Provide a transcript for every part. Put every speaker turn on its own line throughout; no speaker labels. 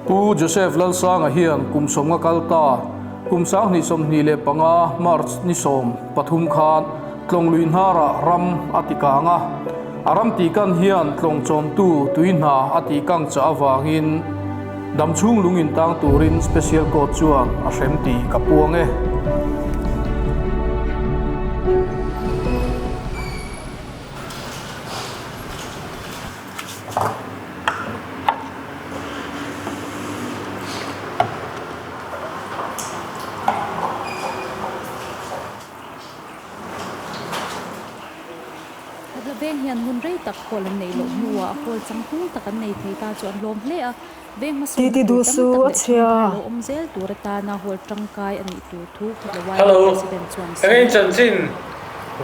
Pu Joseph Lalsanga hian kum sawmnga kal ta kum 2025 March ni 13 khan Tlawng lui hnarah ram a ti kang a, a ram tihkan hian tlawng chawmtu tui hna a tihkang chah avangin damchhung lung intang turin Special Court chuan a hrem tih ka puang e.
Khatla veng hian hun rei tak hawl an neih loh hnuah hawl changtlung tak an nei thei ta chu an lawm hle a. Veng hmasawnna
Titi
tur
duh
tam
su
tak
a
leh
chhia.
thangthar lo awm zel tur atana hawl tangkai a nih tur thu Khatla YM
Hello,
President chuan a
eng
sawi.
in chanchin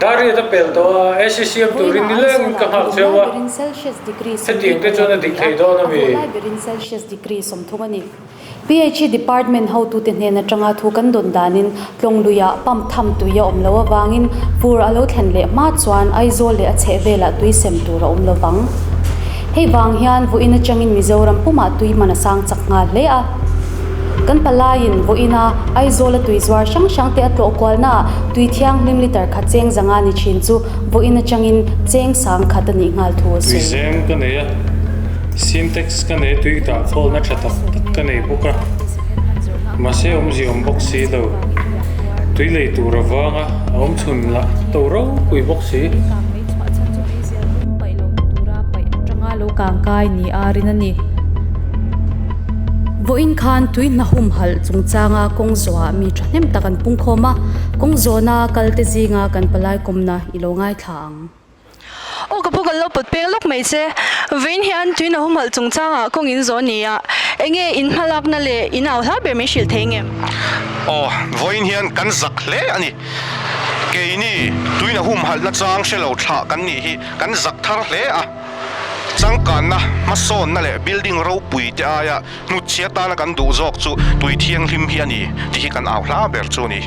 Dariat a pel tawh a, AC siam turin
Vawiinah
nilengin ka
Aizawlah
nghak
a
cheu
vawh
a,
lai berin Celsius degree
hetiang
20
te chuan a
a
dik
ni a,
thei dawn
a
a mi?
vawh lai berin Celsius degree 30 a ni. PHE Department hotute hnen atanga thu kan dawn danin Tlawng luiah pump tham tui a awm loh avangin fur a lo thlen leh hma chuan Aizawl leh a chhehvelah tui sem tur a awm lovang. Hei vang hian vawiin atangin Mizoram pumah tui hman a sang chak nghal hle a. Kan palaiin vawiina Aizawla tui zuar hrang hrangte a tlawh kualnaah tui thianghlim litre khat cheng zanga ni thin chu vawiin atangin cheng sang khat a nih nghal thu a
Tui
sawi.
zeng ka nei a, Sintex ka nei a, tui dah khawlna tha tak tak ka nei bawk a, mahse awmzia awm bawk si lo, tui lei tur a vang a, a awm chhun lah to ropui bawk si.
Vawiin khan tui hna humhalh chungchanga kawng zawhah mi thahnem tak an pungkhawm a, kawng zawhna kalte zinga kan palai kawmna i lo ngaithla ang.
Aw ka pu kan lo pawt peng lawk mai che. Vawiin hian tuina humhalh chungchangah kawng in zawh ni a, enge in hmalakna leh in au hla ber min hrilh thei ngem?
Aw, vawiin hian kan zak hle a ni. Keini tuina humhalhna chang hre lo thlah kan nih hi kan zak thar hle a. Changkanna, hmasawnna leh building ropui te aia hnutchhia tana kan duh zawk chu tui thianghlim hi a ni tih hi kan au hla ber chu a ni.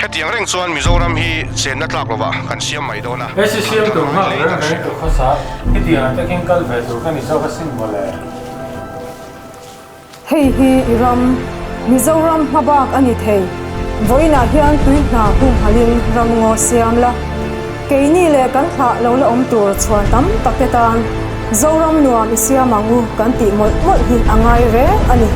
Hetiang reng chuan Mizoram hi chenna tlak lovah kan siam mai dawn a.
He si siam tur nghak reng reng ka khawsa, hetiang ah takin kal ve tur ka ni zawk asin mawle.
Hei hi i ram, Mizoram hmabak a ni thei. Vawiinah hian tui hna humhalhin ram ngaw siam la. Keini leh kan thlah lo la awm tur chhuan tam tak te tan Zoram nuam i siam ang u kan tih mawlh mawlh hi a ngai reng a ni.